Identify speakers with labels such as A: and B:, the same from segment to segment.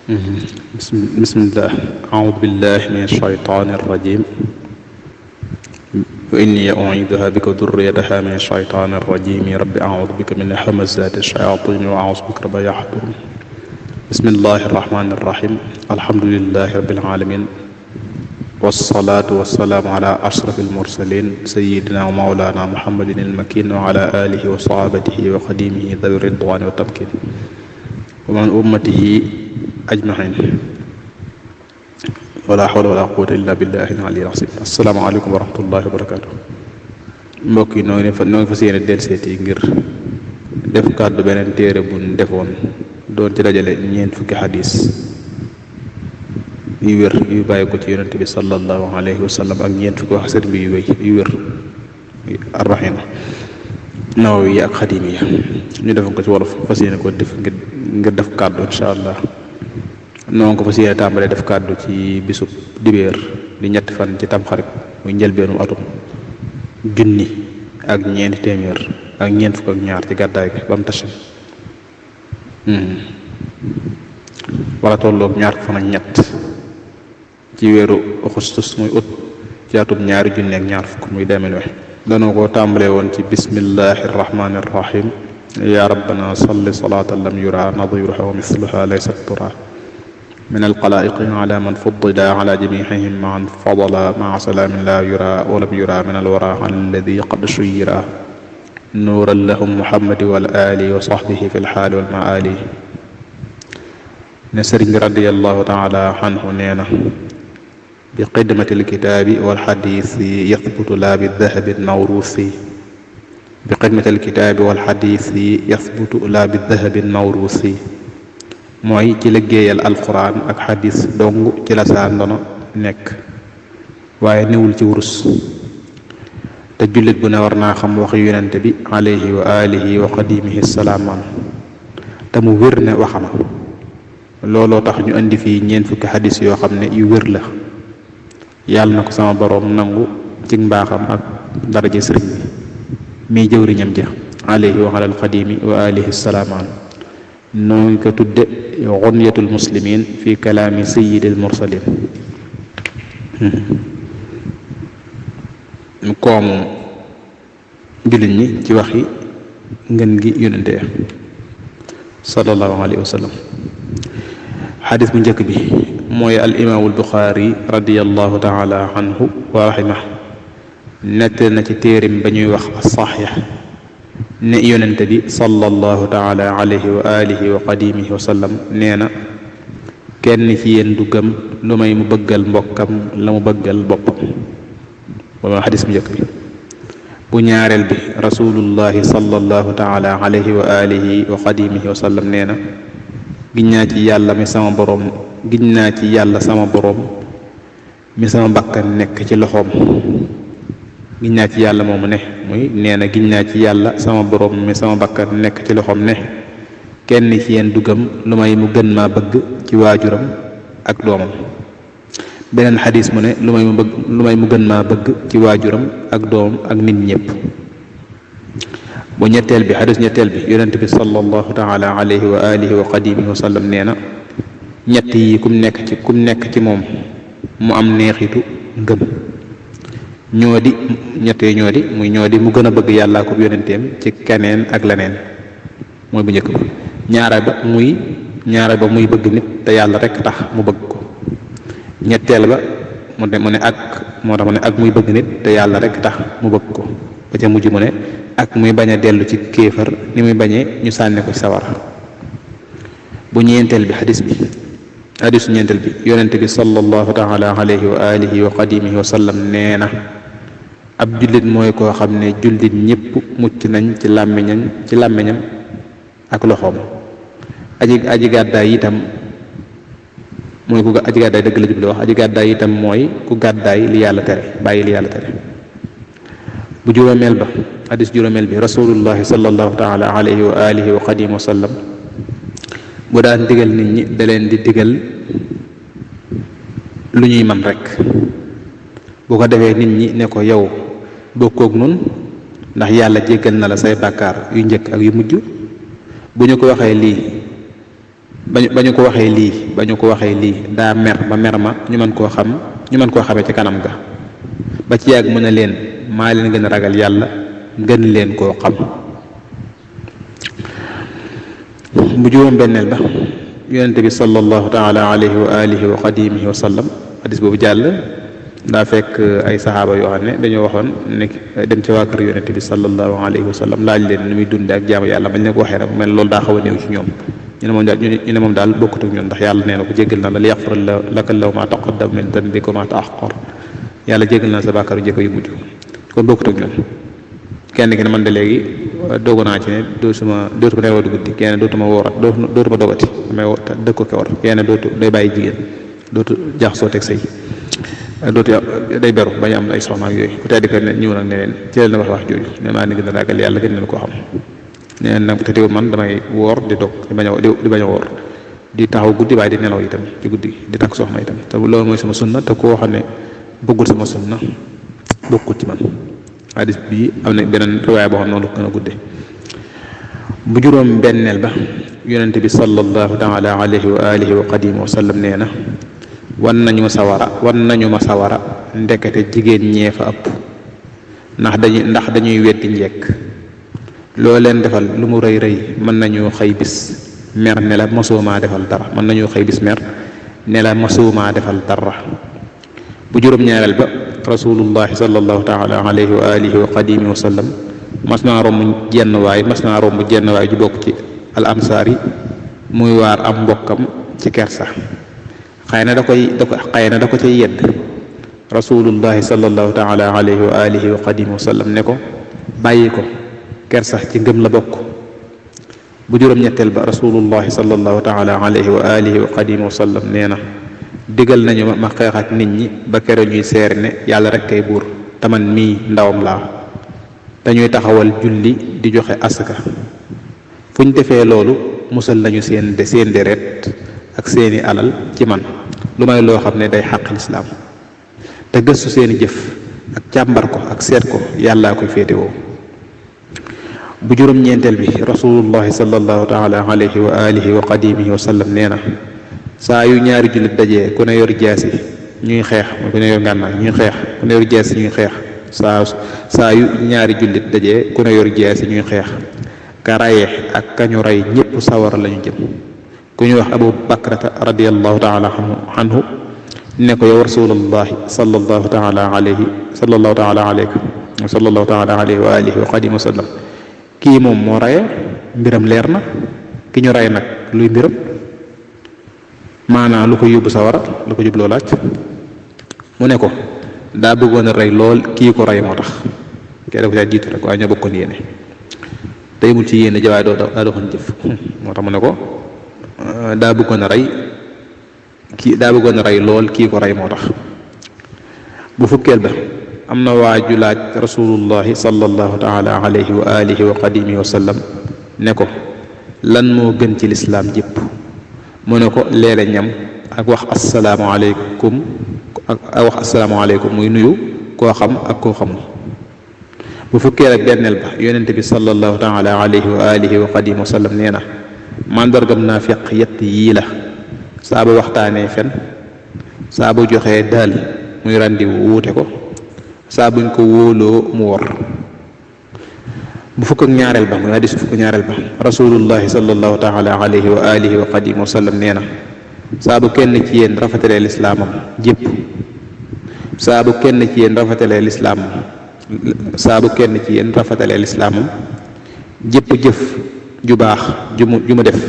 A: bismillah a'uudu billahi min ash-shaytaani ar-rajiim wa inni u'iiduhaa bika wa dhurriyyatahaa min ash-shaytaani ar-rajiim rabbi a'uudu bika min hamazaati ash-shayaatiin wa a'uudu bika rabbi an yahduruun bismillahi ar-rahmaani ar-rahiim alhamdulillahi rabbil aalamiin wassalaatu wassalaamu alaa ashrafil mursaliin sayyidinaa wa mawlaanaa muhammadin al-makiin wa alaa aalihi wa sahaabatihi wa xadiimihi dhawi ridwaani wa tamkiin wa man ummatihi ajmain wala hawla wala quwwata illa billahi al-aliyyil azim. asalaamaaleykum wa rahmatullahi wa barakaatu. mbokk yi noo ngi fas yéene delluseeti ngir def kàddu beneen téere bu ñu defoon doon ci dajale ñeent fukki xadis yu wér yu bàyyi ko ci yonente bi sallallahu alayhi wa sallam ak ñeent fukki wax sëriñ bi yu wér arbaxin nawawi yi ak xadim yi ñu defoon ko ci wolof fas yéene ko def ngir def kàddu incha allah. noonu ko fas yéene tàmbalee def kàddu ci bisub dibéer di ñetti fan ci tamxarit muy njëlbeenu atum junni ak ñeenti téeméer ak ñeent fukk ak ñaar ci gàddaay gi ba mu tase wala tolloog ñaar fan ak ñett ci weeru augustus muy ut ci atum ñaari junni ak ñaar fukk muy 2020. danoo ko tàmbalee woon ci bismillahi irrahmani irrahim ya rabbana salli salatan lam yura nadiruha wa misluha laysa tura min alxalaa'iqi ala man fuddila ala jamiihim man fadala maa salaamin laa yura walam yura min alwara alladi qad suyira nuuran lahum muhammadi wal aali wa sahbihi fi lxaali wal maali. ne sëriñ bi radiyallahu taala anhu nee na bi xidmati alkitaabi walxadiisi yathbutu laa bi dahabi mawruusi bi xidmati alkitaabi walxadiisi yathbutu laa bi dahabi mawruusi mooy ci liggéeyal alquran ak xadis dong ci la saa ndono nekk waaye newul ci wurus. te jullit bu ne war naa xam waxi yonente bi alayhi wa alihi wa xadimihi salaaman te mu wér ne waxama. looloo tax ñu indi fii ñeent fukki xadis yoo xam ne yu wér la. yàlla na ko sama boroom nangu ci mbaaxam ak daraja sëriñ bi miy jëwriñam ja alayhi wa alal xadimi wa alihi salaaman. noo ngi ko tudde xunyatul muslimin fi kalaami sayyidil mursalin. koomu jullit ñi ci waxi ngën gi yonente sallallahu alayhi wa sallam. xadis bu njëkk bi mooy al imaamul buxaari radiyallahu taala anhu wa rahimah nettali na ci téerim ba ñuy wax as-saxiix ne yonente bi sallallahu taala alayhi wa alihi wa qadimihi wa sallam nee na kenn ci yéen du gëm lu may mu bëggal mbokkam la mu bëggal boppam. ba xadis bu njëkk bi. bu ñaareel bi rasulullahi sallallahu taala alayhi wa alihi wa qadimihi wa sallam nee na giñ naa ci yàlla mi sama boroom giñ naa ci yàlla sama boroom mi sama bakkan nekk ci loxoom. giñ naa ci yàlla moomu ne muy nee na giñ naa ci yàlla sama boroom mi sama bakkan nekk ci loxoom ne kenn ci yéen du gëm lu may mu gën maa bëgg ci waajuram ak doomam. beneen xadis mu ne lu may mu gën maa bëgg ci waajuram ak doomam ak nit ñëpp. bu ñetteel bi xadis ñetteel bi yonent bi sallallahu taala alayhi wa alihi wa qadimihi wa sallam nee na ñett yi kum nekk ci moom mu am neexitu ngëm. ñoo di mu gën a bëgg yàllaa ko yonenteem ci keneen ak leneen mooy bu njëkk ba. ñaareel ba muy bëgg nit te yàlla rek tax mu bëgg ko. ñetteel ba mu ne ak muy bëgg nit te yàlla rek tax mu bëgg ko. ba ca mujj mu ne ak muy bañ a dellu ci kéefar ni muy bañee ñu sànni ko ci sawara. bu ñeenteel bi xadisu ñeenteel bi yonente bi sallallahu taala alayhi wa alihi wa qadimihi wa sallam nee na ab jullit mooy koo xam ne jullit ñëpp mucc nañ ci làmmiñam ak loxoom. aji gàddaay itam mooy ku aji gàddaay dëgg la jublu wax aji gàddaay itam mooy ku gàddaay li yàlla tere bàyyi li yàlla tere. bu juróomeel ba xadis juróomeel bi rasulullahi sallallahu taala alayhi wa alihi wa qadimihi wa sallam bu daan digal nit ñi da leen di digal lu ñuy man rek. bu ko defee nit ñi ne ko yow bokkoog nun ndax yàlla jéggal na la say bàkkaar yu njëkk ak yu mujj. bu ñu ko waxee lii ba ñu ko waxee lii daa mer ba mer ma ñu mën koo xamee ci kanam ga ba ci yàgg mu ne leen maa leen gën a ragal yàlla gën leen koo xam. bu juróom benneel ba yonente bi sallallahu taala alayhi wa alihi wa qadimihi wa sallam hadis boobu jàll daa fekk ay saxaaba yoo xam ne dañoo waxoon ne dem ci waa kër yonente bi sallallahu alayhi wa sallam laaj leen nu muy dunde ak jaamu yàlla bañ ne ko waxee rek mel loolu daa xaw a néew ci ñoom ñu ne moom daal bokkut ak ñun ndax yàlla nee na ko jéggal na la li yaxfir laka llaw ma taqaddama min danbika wa ma ta'akhkhar yàlla jéggal na sa bàkkaaru jëkk yu mujj kon bokkut ak ñun. kenn ki ne man de léegi dogu naa ci ne dootuma nelaw di guddi kenn dootuma woorat dootuma dogati damay dëkk ko war kenn day bàyyi jigéen dootu jaxasoo teg sëy dootu day beru bañ am ay soxna ak yooyu ku tedd ko ne ñëw nag ne leen ci leen wax jooju ne maa ni gën a ragal yàlla gën leen koo xam ne leen nag te teewul man damay woor di dog di bañ a woor di taxaw guddi waaye di nelaw itam ci guddi di takk soxna itam te loolu mooy sama sunna te koo xam ne bëggul sama sunna bokkul ci man. hadis bi am na beneen riwaaya boo xam noonu gën a gudde. bu juróom benneel ba yonente bi sallallahu taala alayhi wa alihi wa qadimi wa sallam nee na wan nañu ma sawara ndekete jigéen ñee fa ëpp ndax dañuy weddi njekk loo leen defal lu mu rëy rëy mën nañu xëy bis mer ne la masuumaa defal dara mën nañu xëy bis mer ne la masuumaa defal dara. bu juróom ñaareel ba rasulullahi sallallahu taala alayhi wa alihi wa qadimi wa sallam mas naa romb jenn waay ju bokk ci al ansaar yi muy waar am mbokkam ci kersa xëy na da ko cay yedd rasulullahi sallallahu taala alayhi wa alihi wa qadimi wa sallam ne ko bàyyi ko kersa ci ngëm la bokk. bu juróom ñetteel ba rasulullahi sallallahu taala alayhi wa alihi wa qadimi wa sallam nee na digal nañu ma xeex ak nit ñi ba kere ñuy seere ne yàlla rek kay buur taman mii ndawam laa dañuy taxawal julli di joxe asaka fu ñu defee loolu musal nañu seen deret ak seeni alal ci man lu may loo xam ne day xàq lislaam te gëstu seeni jëf ak càmbar ko ak seet ko yàllaa koy féetewoo. bu juróom ñeenteel bi rasulullahi sallallahu taala alayhi wa alihi wa qadimihi wa sallam nee na saa yu ñaari jullit dajee ku ne yor jaasi ñuy xeex ku ne yor ngànnaay ñuy xeex ku ne yor jaasi ñuy xeex saa yu ñaari jullit dajee ku ne yor jaasi ñuy xeex ka raye ak kañu rey ñépp sawara lañu jëm. ku ñuy wax abu bakrata radiallahu taala anhu ne ko yow rasulullahi sallallahu taala alayhi wa alihi wa qadimi wa sallam kii moom moo raye mbiram leer na ki ñu rey nag luy mbiram maanaam lu ko yóbbu sawara lu ko jubloo laaj. mu ne ko daa bëggoon a rey lool kii ko rey moo tax kee da ko caa jiitu rek waaye ñoo bokkoon yéene te yemul ci yéene jawaay daa doxoon jëf moo tax mu ne ko daa bëggoon a rey lool kii ko rey moo tax. bu fukkeel ba am na waaju laaj rasulullahi sallallahu taala alayhi wa alihi wa qadimihi wa sallam ne ko lan moo gën ci lislaam jépp mu ne ko leele ñam ak wax asalaamaaleykum muy nuyu koo xam ak koo xamul. bu fukkeel ak benneel ba yonente bi sallallahu taala alayhi wa alihi wa qadimihi wa sallam nee na màndargam naafiq yett yii la saa bu waxtaanee fen saa bu joxee daal muy ràndi wuute ko saa buñ ko wóoloo mu wor. bu fukk ak ñaareel ba muy hadisu fukk ñaareel ba rasulullahi sallallahu taala alayhi wa alihi wa qadimihi wa sallam nee na saa bu kenn ci yéen rafetalee lislaamam jépp saa bu kenn ci yéen rafetalee lislaamam jépp jëf ju baax ju mu def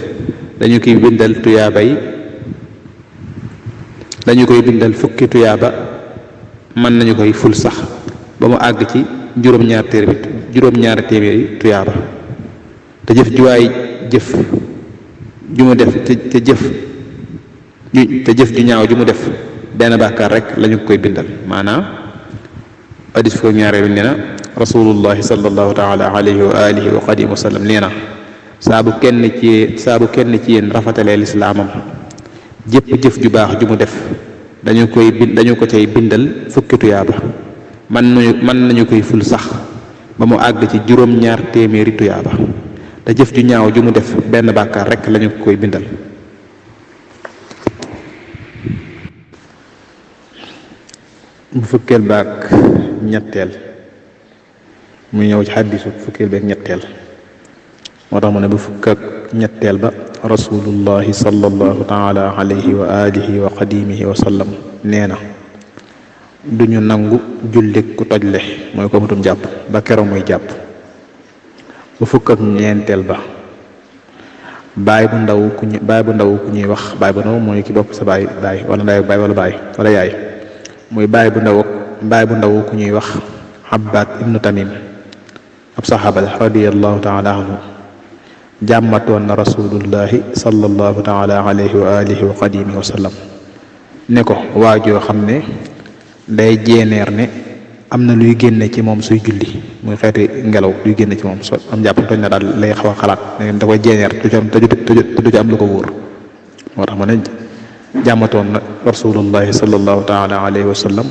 A: dañu koy bindal fukki tuyaaba mën nañu koy ful sax ba mu àgg ci juróom-ñaari téeméeri tuyaaba te jëf juwaay jëf ju mu def te jëf ju ñaaw ju mu def benn bàkkaar rek lañu koy bindal. maanaam hadis fukk ñaareel bi nee na rasulullahi sallallahu taala alayhi wa alihi wa qadimihi wa sallam nee na saa bu kenn ci yéen rafetalee lislaamam jëpp jëf ju baax ju mu def dañu ko cay bindal fukki tuyaaba mën nañu koy ful sax ba mu àgg ci juróom-ñaar téeméeri tuyaaba te jëf ju ñaaw ju mu def benn bàkkaar rek lañu koy bindal. bu fukkeel baak ñetteel mu ñëw ci xaddisu fukkeel beek ñetteel moo tax mu ne bu fukk ak ñetteel ba rasulullahi sallallahu taala alayhi wa alihi wa qadimihi wa sallam nee na duñu nangu jullik ku tojle mooy ko mutum jàpp ba kero muy jàpp bu fukk ak ñeenteel ba baay bu ndaw ku ñuy wax baay bu ndaw mooy ki bopp sa baay wala ndaw baay wala baay wala yaay muy baay bu ndaw ku ñuy wax Abbad ibnu Tamim ab saxaaba la radiyallahu taala anhu jàmmatoon na rasulullahi sallallahu taala alayhi wa alihi wa qadimihi wa sallam ne ko waajoo xam ne day jeeneer ne am na luy génne ci moom suy julli muy xeeti ngelaw luy génne ci moom so am jàpp tooñ na daal lay xaw a xalaat ne da koy jeeneer te du ci am lu ko wóor moo tax ma ne jàmmatoon na rasulullahi sallallahu taala alayhi wa sallam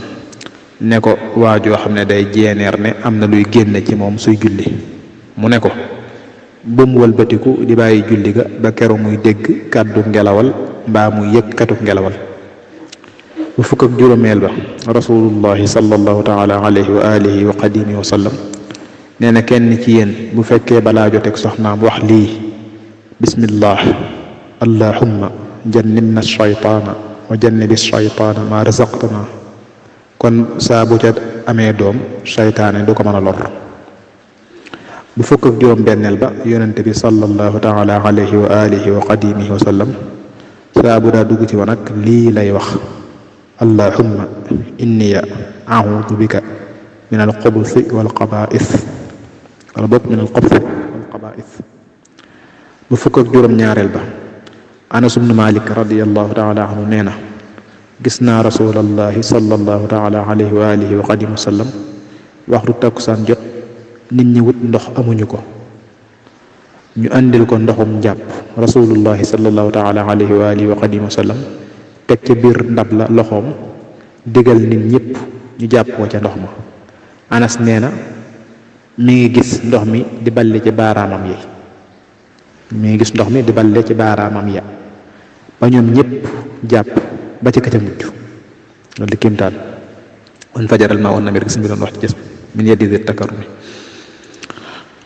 A: ne ko waajoo xam ne day jeeneer ne am na luy génne ci moom suy julli mu ne ko ba mu wëlbatiku di bàyyi julli ga ba kero muy dégg kàddu ngelawal mbaa muy yëg katu ngelawal bu fukk ak juróomeel ba rasulullahi sallallahu taala alayhi wa alihi wa qadimihi wa sallam nee na kenn ci yéen bu fekkee balaa joteeg soxnaam wax lii bismillah allahumma jannibna shaytaana wa jannibi shaytaana ma razaqtana kon saa bu ca amee doom shaytaane du ko mën a lor bu fukk ak juróom benneel ba yonente bi sallallahu taala alayhi wa alihi wa qadimihi wa sallam saa bu daa dugg ci wanag lii lay wax allahumma inni a'udhu bika min al-xubuthi wal xabaa'is wala bopp min al-xubuthi wal xabaa'is bu fukk ak juróom ñaareel ba Anas ibn Malik radiyallahu taala anhu nee na gis naa rasulallahi sallallahu taala alayhi wa alihi wa qadimihi wa sallam waxtu takkusaan jot nit ñi wut ndox amuñu ko ñu andil ko ndoxum jàpp rasulullahi sallallahu taala alayhi wa alihi wa qadimihi wa sallam teg ci biir ndab la loxoom digal nit ñëpp ñu jàppoo ca ndox ma Anas nee na mi ngi gis ndox mi di balle ci baaraamam yi ba ñoom ñëpp jàpp ba ci ka ca mujj loolu di kéemtaan wan fajaral maa woon namir gis nga doon wax ci jës min yeddi di takarumi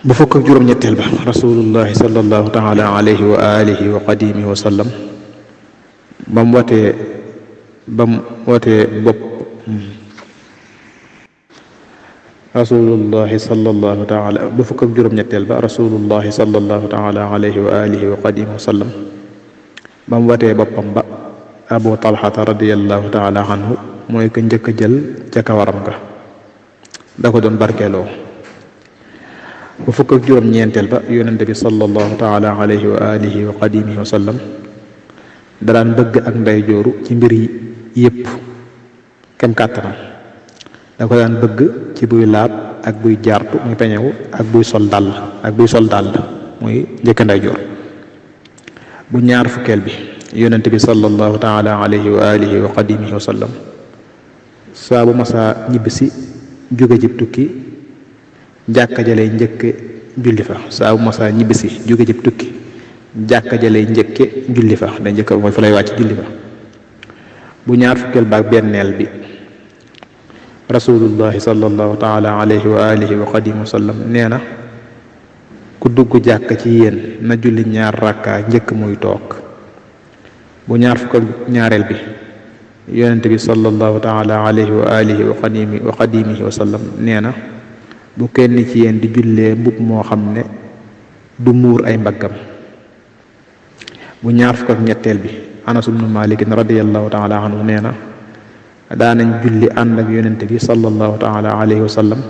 A: bu fukk ak juróom-ñetteel ba rasulullahi sallallahu taala alayhi wa alihi wa qadimihi wa sallam ba mu wootee bopp rasulullahi sallallahu taala bu fukk ak juróom-ñetteel ba rasulullahi sallallahu taala alayhi wa alihi wa qadimihi wa sallam ba mu watee boppam ba Abu Talhata radiyallahu taala anhu mooy ko njëkk a jël ca kawaram ga da ko doon barkeeloo bu fukk ak juróom-ñeenteel ba yonente bi sallallahu taala alayhi wa alihi wa qadimihi wa sallam da daan bëgg ak ndeyjooru ci mbir yi yépp kem kàttanam da ko daan bëgg ci buy laab ak buy jaartu muy peñewu ak buy sol dàll muy njëkk ndeyjoor bu ñaar fukkeel bi yonente bi sallallahu taala alayhi wa alihi wa qadimihi wa sallam saa bu masaa ñibbisi jóge ci tukki jàkka ja lay njëkke julli fa saa bu masaa ñibbisi jóge ci tukki jàkka ja lay njëkke julli fa day njëkk mooy fa lay wàcc julli fa bu ñaar fukkeel baak benneel bi rasulullahi sallallahu taala alayhi wa alihi wa qadimihi wa sallam nee na ku dugg jàkka ci yéen na julli ñaar rakka njëkk muy toog bu ñaar fukk ak ñaareel bi yonente bi sallallahu taala alayhi wa alihi wa qadimihi wa sallam nee na bu kenn ci yéen di jullee mbubb moo xam ne du muur ay mbaggam bu ñaar fukk ak ñetteel bi Anas ibn Malik radiyallahu taala anhu nee na daanañ julli ànd ak yonente bi sallallahu taala alayhi wa sallam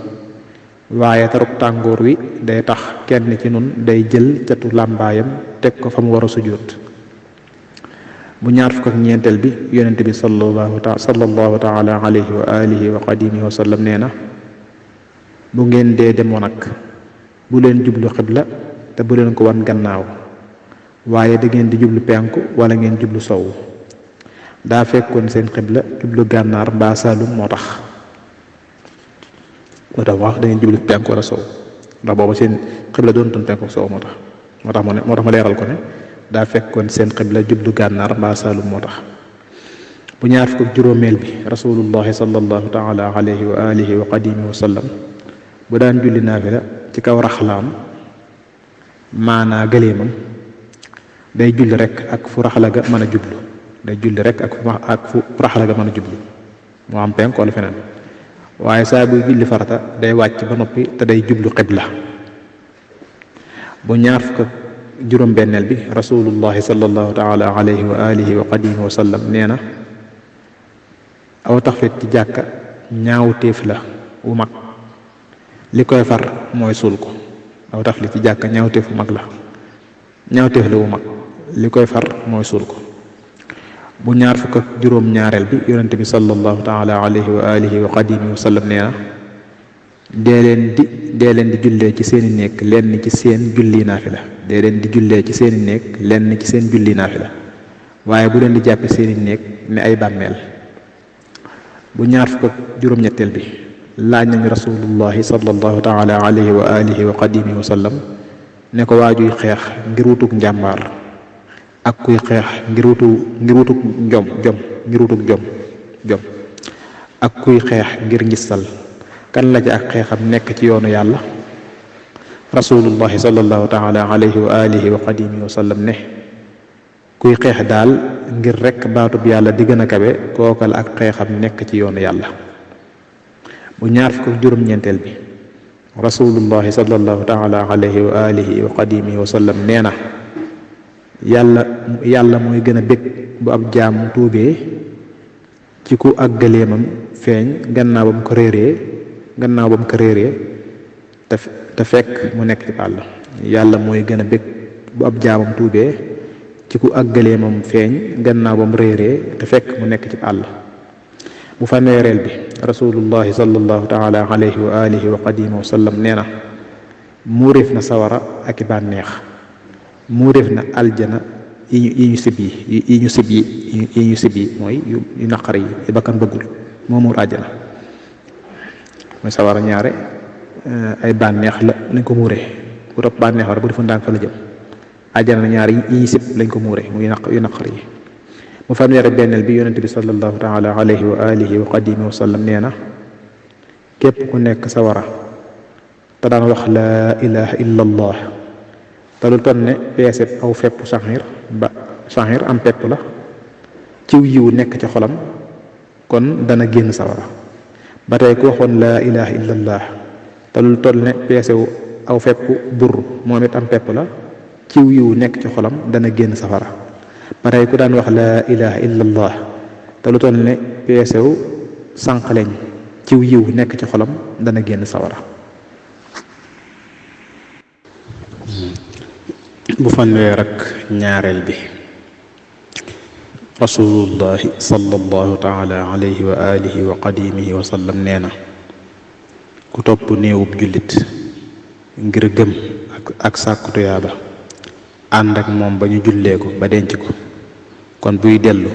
A: waaye taruk tàngoor wi day tax kenn ci nun day jël catu làmbaayam teg ko fa mu war a sujjóot bu ñaar fukk ak ñeenteel bi yonente bi sallallahu taala alayhi wa alihi wa qadimihi wa sallam nee na bu ngeen dee demoon nag bu leen jublu xibla te bu leen ko wan gannaaw waaye da ngeen di jublu penku wala ngeen jublu sowu daa fekkoon seen xibla jublu gànnaar mbaa saalum moo tax wax da ngeen jublu penku wala sow ndax booba seen xibla doon toon penku sow moo tax ma leeral ko ne daa fekkoon seen xibla jublu gànnaar mbaa saalum moo tax bu ñaar fukk ak juróomeel bi rasulullahi sallallahu taala alayhi wa alihi wa qadimihi wa sallam bu daan julli naafila ci kaw raxlaam maanaa gëleemam day julli rek ak fu raxla ga mën a jublu day julli rek ak fu raxla ga mën a jublu moo am penk wala feneen waaye saa buy julli farata day wàcc ba noppi te day jublu xibla. bu ñaar fukk ak juróom-benneel bi rasulullahi sallallahu taala alayhi wa alihi wa qadimihi wa sallam nee na aw taxfit ci jàkka ñaawteef la wu mag li koy far mooy suul ko aw taxfit ci jàkka ñaawteef wu mag la ñaawteef la wu mag li koy far mooy suul ko. bu ñaar fukk ak juróom-ñaareel bi yonente bi sallallahu taala alayhi wa alihi wa qadimihi wa sallam nee na dee leen di jullee ci seeni néeg lenn ci seen julli naafila dee leen di jullee ci seeni néeg lenn ci seen julli naafila waaye bu leen di jàppe seeni néeg ne ay bàmmeel. bu ñaar fukk ak juróom-ñetteel bi laaj nañ rasulullahi sallallahu taala alayhi wa alihi wa qadimihi wa sallam ne ko waajuy xeex ngir wutuk njàmbaar ak kuy xeex ngir wutuk jom ak kuy xeex ngir ngistal kan la ci ak xeexam nekk ci yoonu yàlla. rasulullahi sallallahu taala alayhi wa alihi wa qadimihi wa sallam ne kuy xeex daal ngir rekk baatub yàlla di gën a kawe kookal ak xeexam nekk ci yoonu yàlla. bu ñaar fukk ak juróom-ñeenteel bi rasulullahi sallallahu taala alayhi wa alihi wa qadimihi wa sallam nee na yàlla mooy gën a bég bu ab jaam tuubee ci ku ak gëleemam feeñ gannaaw ba mu ko réeree te fekk mu nekk ci àll. yàlla mooy gën a bég bu ab jaamam tuubee ci ku ak gëleemam feeñ gannaaw ba mu réeree te fekk mu nekk ci àll. bu fanweereel bi rasulullahi sallallahu taala alayhi wa alihi wa qadimihi wa sallam nee na muuréef na sawara ak i bànneex muuréef na aljana yi ñu sib yi mooy yu naqar yi bakkan bëggul moo muur àjjana. mooy sawara ñaare ay bànneex lañ ko muure bu topp bànneex war bu defu ndànk fa la jëm. àjjana ñaare yi ñu sib lañ ko muure muy yu naqar yi. mu fanweer ak benneel bi yonente bi sallallahu taala alayhi wa alihi wa qadimihi wa sallam nee na képp ku nekk sawara te daan wax laa ilaha illa allah te lu ton ne peese aw fepp saxir am pepp la ciw yiwu nekk ci xolam kon dana génn sawara. ba tey ku waxoon laa ilaha illa allah te lu ton ne peese aw fepp bur moom it am pepp la ciw yiwu nekk ci xolam dana génn safara. ba tey ku daan wax laa ilaha illa allah te lu toll ne peesew sànqaleñ ciw yiw nekk ci xolam dana génn sawara. bu fanweer ak ñaareel bi rasulullahi sallallahu taala alayhi wa alihi wa qadimihi wa sallam nee na ku topp néewub jullit ngir gëm ak sàkku tuyaaba ànd ak moom ba ñu jullee ko ba denc ko kon buy dellu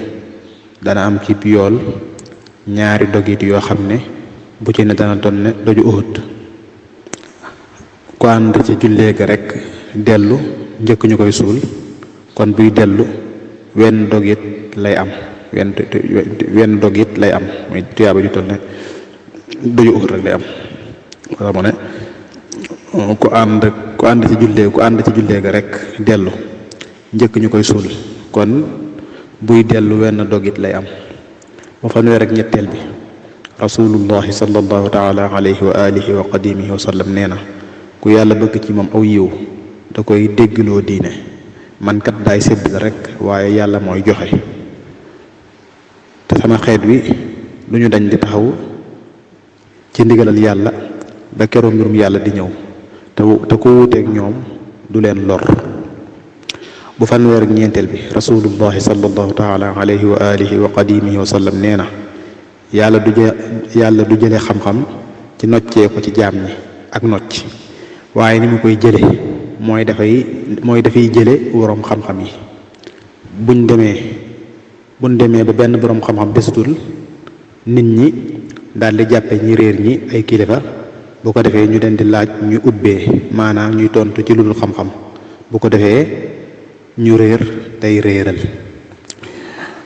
A: dana am ci yool ñaari dogit yoo xam ne bu ci ne dana doon ne doju Uhud. ku ànd ci jullee ga rekk dellu njëkk ñu koy suul kon buy dellu wenn dogit lay am muy tuyaaba ju toll ne doju Uhud rek lay am. wala mu ne ku ànd ci jullee ga rek dellu njëkk ñu koy suul kon buy dellu wenn dogit lay am. ba fanweer ak ñetteel bi rasulullahi sallallahu taala alayhi wa alihi wa qadimihi wa sallam nee na ku yàlla bëgg ci moom aw yiw da koy déggloo diine man kat daay sédd la rek waaye yàlla mooy joxe te sama xeet wi lu ñu dañ di taxaw ci ndigalal yàlla ba keroog mbirum yàlla di ñëw te ku wuuteeg ñoom du leen lor. bu fanweer ak ñeenteel bi rasulullahi sallallahu taala alayhi wa alihi wa qadimihi wa sallam nee na yàlla du jële xam-xam ci noccee ko ci jaam ñi ak nocc waaye ni mu koy jële mooy dafay jële boroom xam-xam yi buñ demee ba benn boroom xam-xam desutul nit ñi daal di jàppe ñi réer ñi ay kilifa bu ko defee ñu leen di laaj ñu ubbee maanaam ñuy tontu ci lu dul xam-xam bu ko defee ñu réer tey réeral.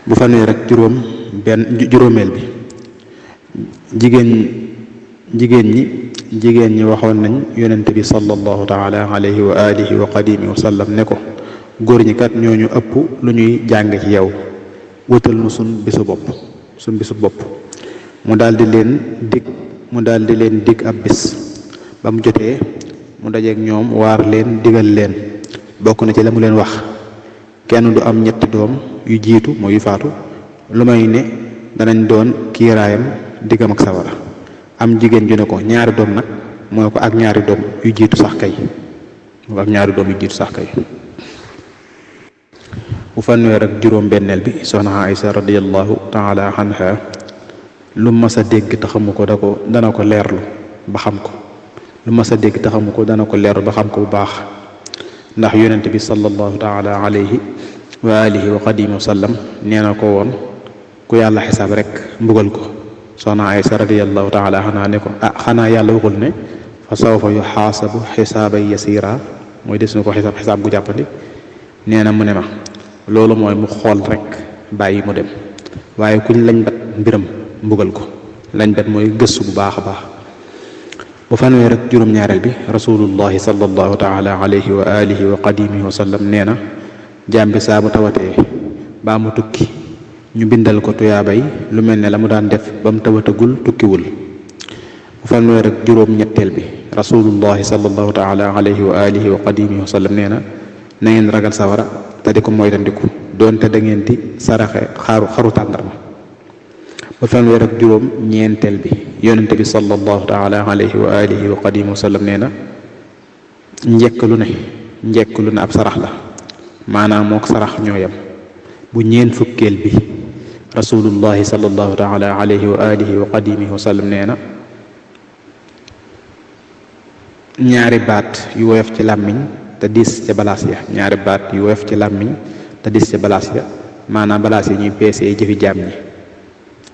A: bu fanweer ak juróom juróomeel bi jigéen ñi waxoon nañ yonent bi sallallahu taala alayhi wa alihi wa qadimi wa sallam ne ko góor ñi kat ñooñu ëpp lu ñuy jàng ci yow wutal nu sun bisu bopp mu daldi leen dig ab bis ba mu jotee mu dajeek ñoom waar leen digal leen bokk na ci la mu leen wax kenn du am ñetti doom yu jiitu mooy yu faatu lu may ne danañ doon kiiraayam diggam ak sawara am jigéen ju ne ko ñaari doom nag mooy ko ak ñaari doom yu jiitu sax kay bu fanweer ak juróom benneel bi soxna Aysa radiyallahu taala anha lu mas a dégg te xamu ko dana ko leerlu ba xam ko dana ko leerlu ba xam ko bu baax ndax yonent bi sallallahu taala alayhi wa alihi wa qadimi wa sallam nee na ko woon ku yàlla xisaab rek mbugal ko soxna Aysa radiyallahu taala anha ne ko xanaa yàlla waxul ne fa sawfa yuxaasabu xisaaban yasira mooy des na ko xisaab gu jàppandi nee na mu ne ma loolu mooy mu xool rek bàyyi mu dem waaye kuñ lañ bat mbiram mbugal ko lañ bat mooy gëstu bu baax a baax bu fanweer ak juróom-ñaareel bi rasulullahi sallallahu taala alayhi wa alihi wa qadimihi wa sallam nee na jaam bi saa bu tawatee baa mu tukki ñu bindal ko tuyaabay lu mel ne la mu daan def ba mu tawatagul tukkiwul bu fanweer ak juróom-ñetteel bi rasulullahi sallallahu taala alayhi wa alihi wa qadimihi wa sallam nee na ngeen ragal sawara te di ko moytandiku doonte da ngeen di saraxe xaru tàndarma ba fanweer ak juróom ñeenteel bi yonent bi sallallahu taala alayhi wa alihi wa qadimihi wa sallam nee na njekk lu ne ab sarax la maanaam mook sarax ñoo yem bu ñeen fukkeel bi rasulullahi sallallahu taala alayhi wa alihi wa qadimihi wa sallam nee na ñaari baat yu woyof ci làmmiñ te diis ca balaas ya maanaam balaas yi ñuy peesee jëfi jaam ñi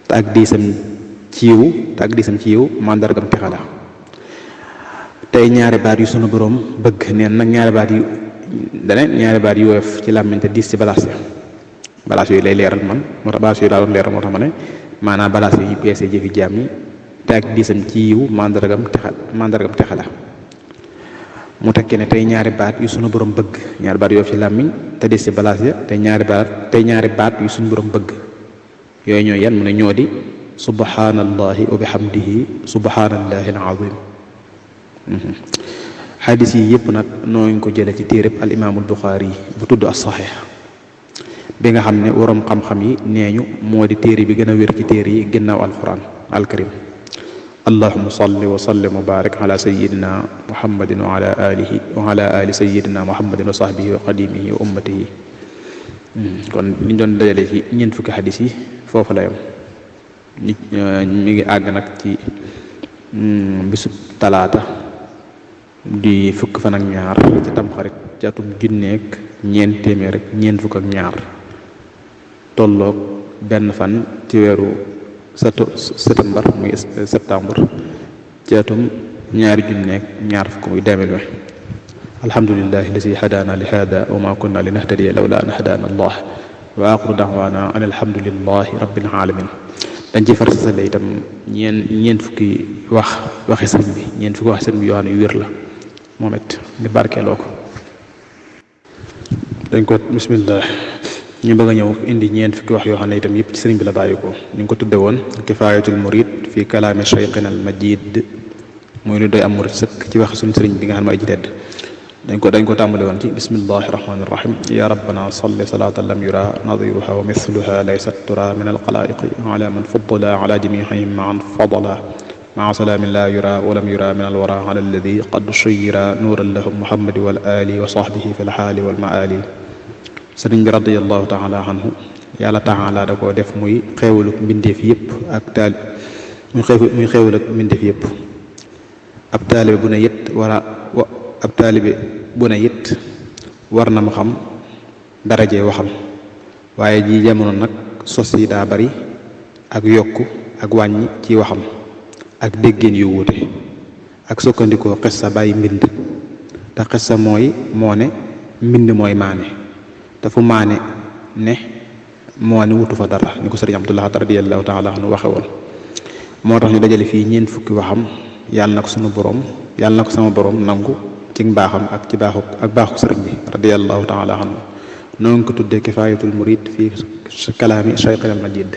A: te ak diisam ci yiw màndargam texe la tey ñaari baat yu sunu boroom bëgg neen nag ñaari baat yu woyof ci làmmiñ te diis ci balaas yooyu lay leeral man moo tax balaas yooyu laa doon leeral moo tax ma ne maanaam balaas yi ñuy peesee jëfi jaam ñi te ak diisam ci yiw màndargam texe la mu tekkee ne tey ñaari baat yu sunu borom bëgg ñaari baat yoo ci làmmiñ te des ci balaas ya tey ñaari baat yu sunu borom bëgg yooyu ñoo yan mu ne ñoo di subhanallahi wa bihamdihi subhanallahi alazim xadis yi yëpp nag nooñ ko jële ci téereb al imaamul buxaari yi bu tudd as saxiix bi nga xam ne waroom xam-xam yi neeñu moo di téere bi gën a wér ci téere yi ginnaaw alquran alkarim allahuma salli wa sallim wa barik ala sayidina muhammadin wa ala ali sayidina muhammadin wa sahbihi wa qadimihi wa ummatihi kon liñ doon dajale ci ñeent fukki xadis yi foofu la yam mi ngi àgg nag ci bisub talaata di fukk fan ak ñaar ci tamxarit ci atum junneeg ñeent téeméer rek ñeent fukk ak ñaar tolloog benn fan ci weeru septembre muy septembre ci atum ñaari junneeg ñaar fukk muy 2020 alhamdulillahi alladi hadana li hada wa ma kunna linahtadiya lawla an hadana allah wa axiru da'wana an alhamdulillahi rabbil alamin dañ ci farsasale itam ñeent fukki waxi sëriñ bi ñeent fukki waxi sëriñ bi yoo xam ne yu wér la moom it di barkeeloo ko dañ ko bismillah ñu bëgg a ñëw indi ñeent fukki wax yoo xam ne itam yëpp ci sëriñ bi la bàyyi ko ñu ngi ko tudde woon kifayatul murid fi kalaami cheikhina al majid muy lu doy am murid sëkk ci wax suñu sëriñ bi nga xam ne ay ji tedd dañ ko tàmbale woon ci bismillahi rahmani rahim ya rabbana salli salatan lam yura nadiruha wa mithluha laysat tura min alxalaiqi ala man faddala ala jamihihim maan fadala maa salaamin la yura wa lam yura min alwara ala alladi qad shuyira nuuran lahum muhammadi wal ali wa sahbihi fi lxaali wal maali sëriñ bi radiallahu taala anhu yàlla taala da koo def muy xeewaluk mbindeef yëpp muy xeewaluk mbindeef yëpp ab taalibe bu ne yit war na mu xam darajee waxam waaye ji jamono nag sos yi daa bari ak yokku ak wàññi ci waxam ak déggéen yu wuute ak sukkandikoo xissa bàyyi mbind te xissa moo ne mbind mooy maane te fu maane ne moo ne wutu fa dara ni ko sëriñ Abdul Ahad radiyallahu taala anhu waxe woon. moo tax ñu dajale fii ñeent fukki waxam yàlla na ko sama borom nangu ci mbaaxam ak ci baaxu sëriñ bi radiyallahu taala anhu. noo ngi ko tuddee kifaayatul murid fii kalaami Cheikhil al Majid.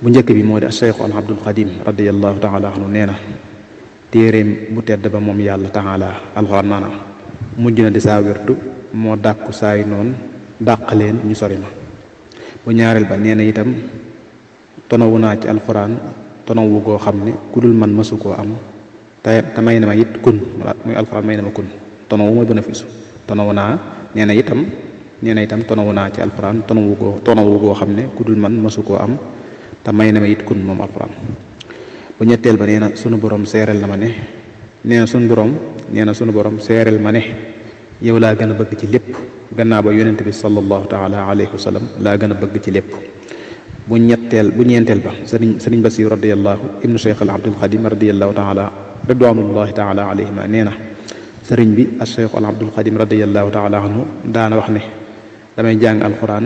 A: bu njëkk bi moo di Cheikh al Abdul Xadim radiyallahu taala anhu nee na téeréem bu tedd ba moom yàlla taala alxuraan maanaam mujj na di saa wérdu moo dàkku saay noonu dàq leen ñu sori ma. bu ñaareel ba nee na itam tonawu naa ci alxuraan tonawu goo xam ne ku dul man mësu koo am te may na ma it kun muy alxuraan may na ma kun tonawu mooy bénéfice tonawu naa nee na itam tonawu naa ci alxuraan tonawu goo xam ne ku dul man mësu koo am te may na ma it kun moom alxuraan. bu ñetteel ba nee na sunu borom seereel na ma ne nee na sunu borom seereel ma ne yow laa gën a bëgg ci lépp gannaaw ba yonent bi sallallahu taala alayhi wa sallam laa gën a bëgg ci lépp. bu ñeenteel ba sëriñ Basiir radiyallahu ibnu Cheikh al Abdul Xadim radiyallahu taala ridwanullahi taala alayhima nee na sëriñ bi ak Cheikh al Abdul Xadim radiyallahu taala anhu daana wax ne damay jàng alxuraan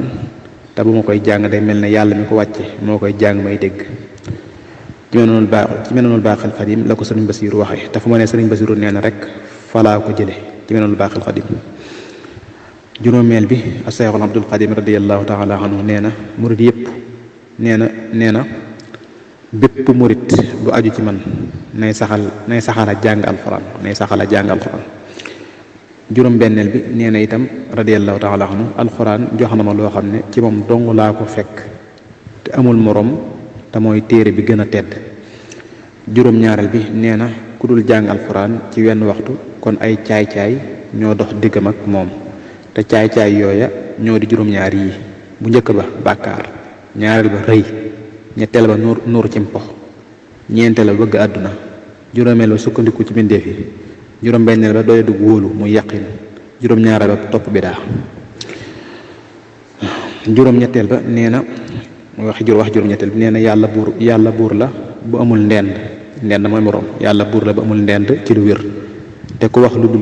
A: te bu ma koy jàng day mel ne yàlla mi ko wàcce moo koy jàng may dégg. ci Minanul Baaxil Xadim la ko sëriñ Basiiru waxe te fu ma ne sëriñ Basiiru nee na rek falaa ko jële ci Minanul Baaxil Xadim. juróomeel bi Seexul Abdul Xadim radiyallahu taala anhu nee na murid yëpp nee na bépp murid bu aju ci man nay saxal a jàng alxuraan. juróom-benneel bi nee na itam radiyallahu taala anhu alxuraan jox na ma loo xam ne ci moom dong laa ko fekk te amul moroom te mooy téere bi gën a tedd. juróom-ñaareel bi nee na ku dul jàng alxuraan ci wenn waxtu kon ay caay-caay ñoo dox diggam ak moom te caay-caay yooya ñoo di juróom-ñaar yi. bu njëkk ba bàkkaar, ñaareel ba rëy, ñetteel ba nuur ci mpox, ñeenteel ba bëgg àdduna, juróomeel ba sukkandiku ci mbindeef yi, juróom-benneel ba doy dugg wóolu muy yàqin, juróom-ñaareel ba topp bidaa. juróom-ñetteel ba nee na wax juróom-ñetteel bi nee na yàlla buur la bu amul ndend mooy moroom, yàlla buur la bu amul ndend ci lu wér, te ku wax lu dul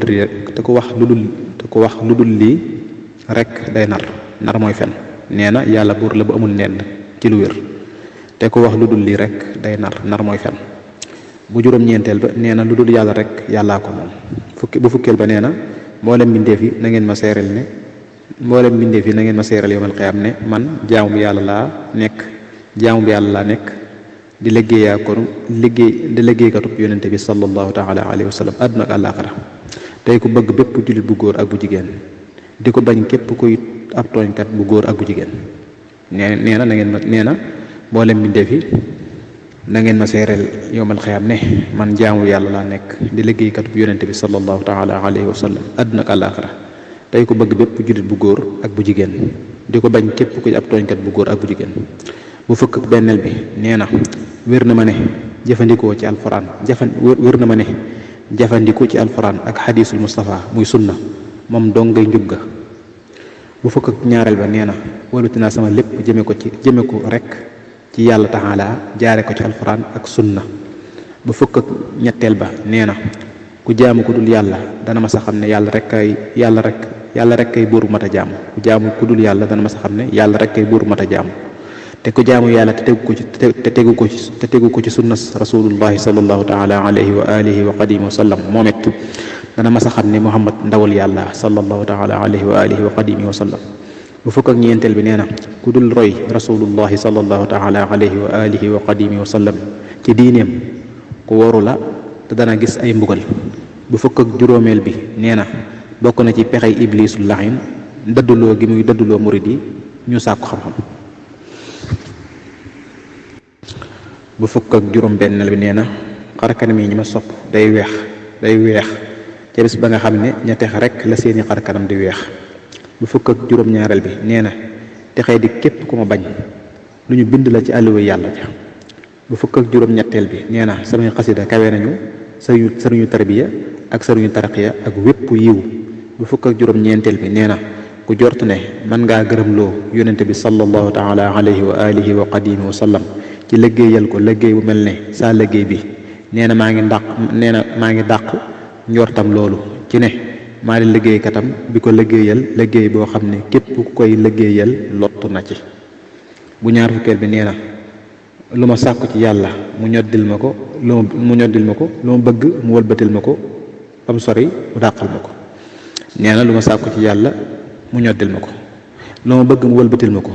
A: lii rek day nar mooy fen. nee na yàlla buur la bu amul ndend ci lu wér, te ku wax lu dul lii rek day nar mooy fen. bu juróom-ñeenteel ba nee na lu dul yàlla rek yàllaa ko moom. bu fukkeel ba nee na mboolem mbindeef yi na ngeen ma seeral yawmal qiyaam ne man jaamu bi yàlla laa nekk di liggéeykatub yonente bi sallallahu taala alayhi wa sallam àdduna ak àllaaxira, tey ku bëgg bépp jullit bu góor ak bu jigéen, di ko bañ képp kuy ab tooñkat bu góor ak bu jigéen. nee na mboolem mbindeef yi na ngeen ma seeral yawmal qiyaam ne man jaamu yàlla laa nekk di liggéeykatub yonente bi sallallahu taala alayhi wa sallam àdduna ak àllaaxira, tey ko bëgg bépp jullit bu góor ak bu jigéen, di ko bañ képp kuy ab tooñkat bu góor ak bu jigéen. bu fukk benneel bi nee na wér na ma ne jëfandikoo ci alquran ak xadiisul Mustafa muy sunna moom dong ngay njub ga. bu fukk ak ñaareel ba nee na wëlbati naa sama lépp jëme ko rek ci yàlla taala jaare ko ci alquran ak sunna. bu fukk ak ñetteel ba nee na ku jaamu ku dul yàlla dana ma sa xam ne yàlla rek kay buur mat a jaamu. ku jaamu ku dul yàlla dana ma sa xam ne yàlla rek kay buur mat a jaamu. te ku jaamu yàlla te tegu ko ci sunna rasulullahi sallallahu taala alayhi wa alihi wa qadimi wa sallam moom it dana ma sa xam ne Muhammad ndawal yàlla sallallahu taala alayhi wa alihi wa qadimi wa sallam. bu fukk ak ñeenteel bi nee na ku dul roy rasulullahi sallallahu taala alayhi wa alihi wa qadimi wa sallam ci diineem ku waru la te dana gis ay mbugal. bu fukk ak juróomeel bi nee na bokk na ci pexey iblisul laxin dëdduloo gi muy dëdduloo murid yi ñu sàkku xam-xam. bu fukk ak juróom-benneel bi nee na xarkanam yi ñi ma sopp day weex ca bis ba nga xam ne ña tex rek la seeni xarkanam di weex. bu fukk ak juróom-ñaareel bi nee na texee di képp ku ma bañ lu ñu bind la ci àlluwa yàlla ja. bu fukk ak juróom-ñetteel bi nee na samay xasida kawe nañu sëriñu tarbiya ak sëriñu tarqiya ak wépp yiw. bu fukk ak juróom-ñeenteel bi nee na ku jort ne mën ngaa gërëmloo yonente bi sallallahu taala alayhi wa alihi wa qadimi wa sallam ci liggéeyal ko liggéey bu mel ne saa liggéey bi nee na maa ngi dàq njortam loolu ci ne maa di liggéeykatam bi ko liggéeyal liggéey boo xam ne képp ku koy liggéeyal lottu na ci. bu ñaar fukkeel bi nee na lu ma sàkku ci yàlla mu ñoddil ma ko lu ma bëgg mu wëlbatil ma ko ba mu sori mu dàqal ma ko. nee na lu ma sàkku ci yàlla mu ñoddil ma ko lu ma bëgg mu wëlbatil ma ko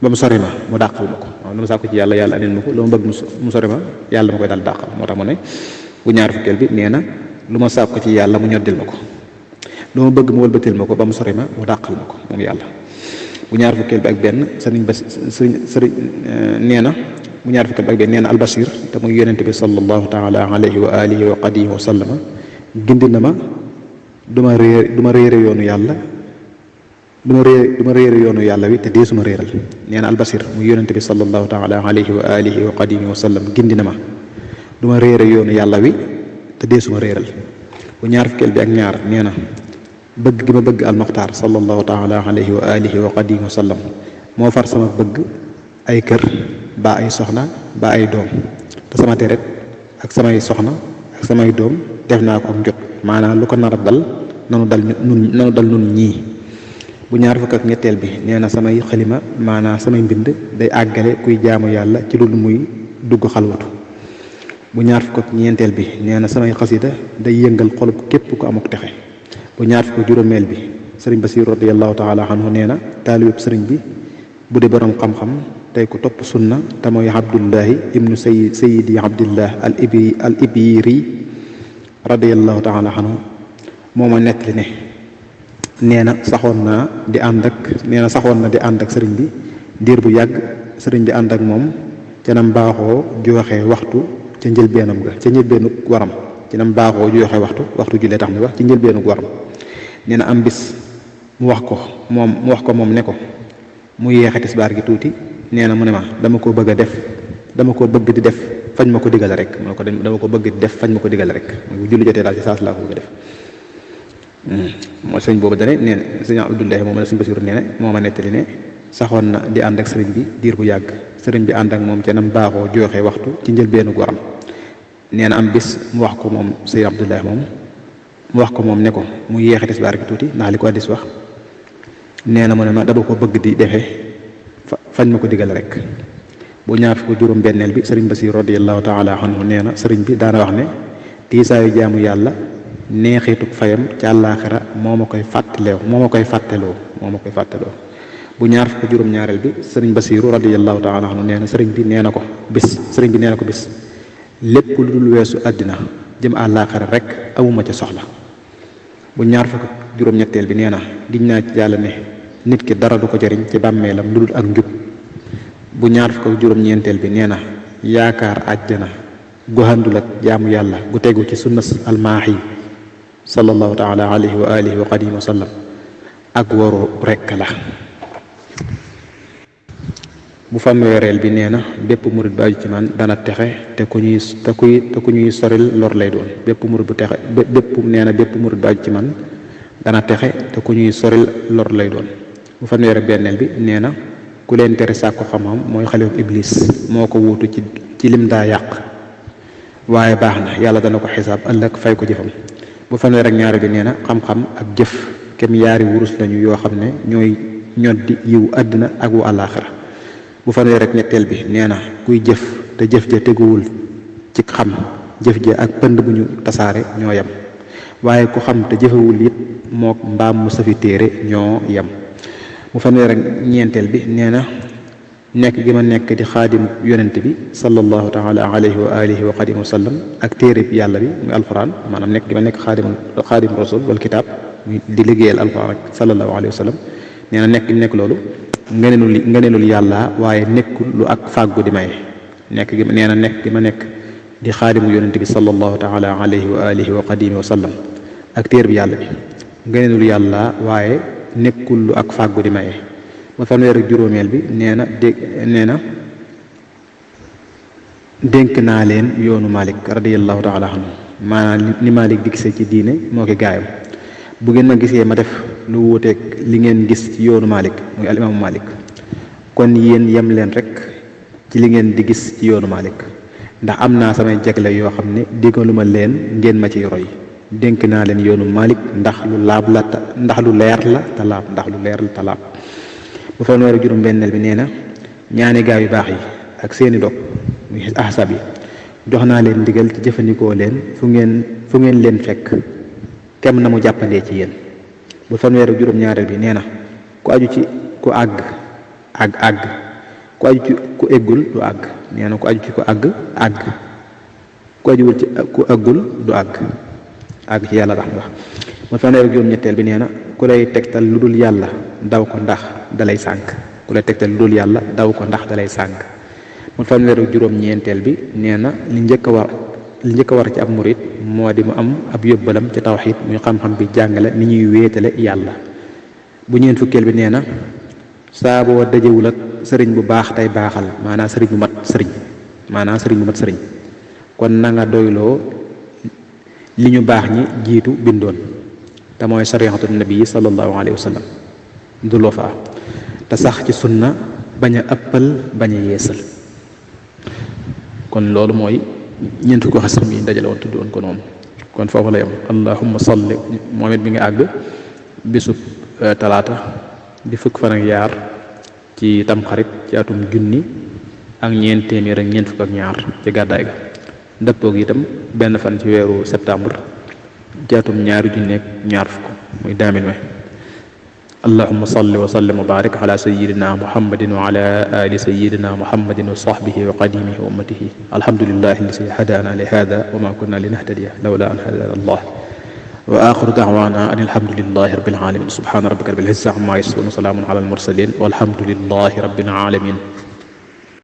A: ba mu sori ma mu dàqal ma ko. waaw lu ma sàkku ci yàlla yàlla andil ma ko lu ma bëgg mu sori ma yàlla ma koy daal dàqal. moo tax mu ne bu ñaar fukkeel bi nee na lu ma sàkku ci yàlla mu ñoddil ma ko lu ma bëgg mu wëlbatil ma ko ba mu sori ma mu dàqal ma ko moom yàlla. bu ñaar fukkeel bi ak benn sëriñ nee na bu ñaar fukkeel bi ak benn nee na albasir te muy yonente bi sallallahu taala alayhi wa alihi wa qadihi wa sallama gindi na ma du ma réere yoonu yàlla du ma réere yoonu yàlla wi te dee suma réeral. nee na albasir muy yonente bi sallallahu taala alayhi wa alihi wa qadihi wa sallam gindi na ma du ma réere yoonu yàlla wi te dee suma réeral. bu ñaar fukkeel bi ak ñaar nee na bëgg gi ma bëgg almuxtaar sallallahu taala alayhi wa alihi wa qadihi wa sallam moo far sama bëgg ay kër ba ay soxna ba ay doom te sama deret ak samay soxna ak samay doom def naa ko ak njot maanaam lu ko nar a dal nanu dal nun ñii. bu ñaar fukk ak ñetteel bi nee na samay xalima maanaam samay mbind day àggale kuy jaamu yàlla ci lu muy dugg xalwatu. bu ñaar fukk ak ñeenteel bi nee na samay xasida day yëngal xolub képp ku amuk texe. bu ñaar fukk juróomeel bi sëriñ Basiir radiyallahu taala anhu nee na taalibeb sëriñ bi bu dee borom xam-xam tey ku topp sunna te mooy abdullahi ibnu sayidi abdillah al ibiri radiyallahu taala anhu moo ma nettali ne nee na saxoon na di ànd ak sëriñ bi diir bu yàgg sëriñ bi ànd ak moom ca nam baaxoo joxe waxtu ca njëlbeenam ga ca njëlbeenu waram ci nam baaxoo joxe waxtu jullee tax mi wax ci njëlbeenu waram. nee na am bis mu wax ko moom ne ko mu yeexe tisbaar gi tuuti. nee na mu ne ma dama koo bëgg di def fañ ma ko digale rek mu ne ko dama ko bëgg di def fañ ma ko digale rek bu julli jotee daal ci saas laa ko bëgg a def. mooy sëñ boobu dane nee na sëñ Abdullahi moom la sëñ Basiru nee na moo ma nettali ne saxoon na di ànd ak sëriñ bi diir bu yàgg sëriñ bi ànd ak moom ca nam baaxoo joxe waxtu ci njëlbeenu goram. nee na am bis mu wax ko moom sëñ Abdullahi moom mu wax ko moom ne ko mu yeexe tisbaar gi tuuti ndax li ko addis wax. nee na mu ne ma dama ko bëgg di defee fañ ma ko digal rek. bu ñaar fukk juróom benneel bi sëriñ Basiir radiyallahu taala anhu nee na sëriñ bi daana wax ne tiisaayu jaamu yàlla neexituk fayam ci àllaaxira moo ma koy fàtteloo. bu ñaar fukk juróom ñaareel bi sëriñ Basiiru radiyallahu taala anhu nee na sëriñ bi nee na ko bis lépp lu dul weesu àddina jëm àllaaxira rek amuma ca soxla. bu ñaar fukk juróom ñetteel bi nee na giñ naa ci yàlla ne nit ki dara du ko jariñ ci bàmmeelam lu dul ak njub. bu ñaar fukk juróom ñeenteel bi nee na yaakaar àjjana gu àndul ak jaamu yàlla gu tegu ci sunnas almaahi sallallahu taala alayhi wa alihi wa qadihi wa sallam ak waru rekk la. bu fanweereel bi nee na bépp murit bu aju ci man dana texe te ku ñuy soril lor lay doon. bépp murit bu aju ci man dana texe te ku ñuy soril lor lay doon. bu fanweer ak benneel bi nee na ku leen tere sàkku xam-xam mooy xalifa iblis moo ko wuutu ci lim daa yàq waaye baax na yàlla dana ko xisaab ëllëg fay ko jëfam. bu fanweer ak ñaareel bi nee na xam-xam ak jëf kem yaari wurus lañu yoo xam ne ñooy ñoddi yiwu àddina ak wu àllaaxira. bu fanweer ak ñetteel bi nee na kuy jëf te jëf ja teguwul ci xam jëf ja ak pënd bu ñu tasaare ñoo yem waaye ku xam te jëfewul it mook mbaam mu safi téere ñoo yem. bu fanweer ak ñeenteel bi nee na nekk gi ma nekk di xaadim yonent bi sallallahu taala alayhi wa alihi wa qadihi wa sallam ak téere bi yàlla bi muy alquran maanaam nekk gi ma nekk xaadim rasul wal kitaab di liggéeyal alquran ak sallallahu alayhi wa sallam nee na nekk loolu ngëneelul yàlla waaye nekkul lu ak fàggu di maye. nekk gi ma nekk di xaadimu yonent bi sallallahu taala alayhi wa alihi wa qadihi wa sallam ak téere bi yàlla bi ngëneelul yàlla waaye nekkul lu ak fàggu di maye. ba fanweer ak juróomeel bi nee na dénk naa leen yoonu Malik radiyallahu taala anhu maanaam ni Malik di gisee ci diine moo ki gaayam. bu ngeen ma gisee ma def lu wuuteeg li ngeen gis ci yoonu Malik muy al imaamu Malik kon yéen yem leen rek ci li ngeen di gis ci yoonu Malik ndax am naa samay jagle yoo xam ne diggaluma leen ngeen ma ciy roy. dénk naa leen yoonu Malik ndax lu leer la te laab. bu fanweer ak juróom benneel bi nee na ñaani gaa yu baax yi ak seeni dog muy ahsab yi jox naa leen ndigal ci jëfandikoo leen fu ngeen leen fekk kem na mu jàppandee ci yéen. bu fanweeru juróom-ñaareel bi nee na ku aju ci ku àgg ku aju ci ku eggul du àgg. nee na ku aju ci ku àgg ku ajuwul ci ku àggul du àgg ci yàlla tax wax. bu fanweeru juróom-ñetteel bi nee na ku lay tegtal lu dul yàlla daw ko ndax dalay sànk. ku lay tegtal lu dul yàlla daw ko ndax dalay sànk. mu fanweeru juróom-ñeenteel bi nee na li njëkk a war ci ab murit moo di mu am ab yóbbalam ci tawxiid muy xam-xam bi jàngale ni ñuy wéetale yàlla. bu ñeent fukkeel bi nee na saa boo dajewul ak sëriñ bu baax tey baaxal maanaam sëriñ bu mat sëriñ kon na nga doyloo li ñu baax ñi jiitu bindoon te mooy sarixatu nabi sallallahu alayhi wa sallam du loo fa te sax ci sunna bañ a ëppal bañ a yeesal. kon loolu mooy ñeent ko xasam yi dajale woon tudd woon ko noonu. kon foofu la yam allahumma salli moom it bi nga àgg bisub talaata di fukk fan ak yaar ci tamxarit ci atum junni ak ñeent téeméer ak ñeent fukk ak ñaar ci gàddaay ga dëppoog itam benn fan ci weeru septembre ci atum ñaari junni ak ñaar fukk muy 2020. allahumma salli wa sallim wa barik ala sayyidina muhammadin wa ala ali sayyidina muhammadin wa sahbihi wa qadimihi wa ummatihi alhamdulillahi alladi hadana li hada wa ma kunna linahtadiya lawla an hadana allah wa axiru da'wana an alhamdulillahi rabbil alamin subhana rabbika rabbil izzati amma yasifun wa salamun ala al mursalin walhamdulillahi rabbil alamin.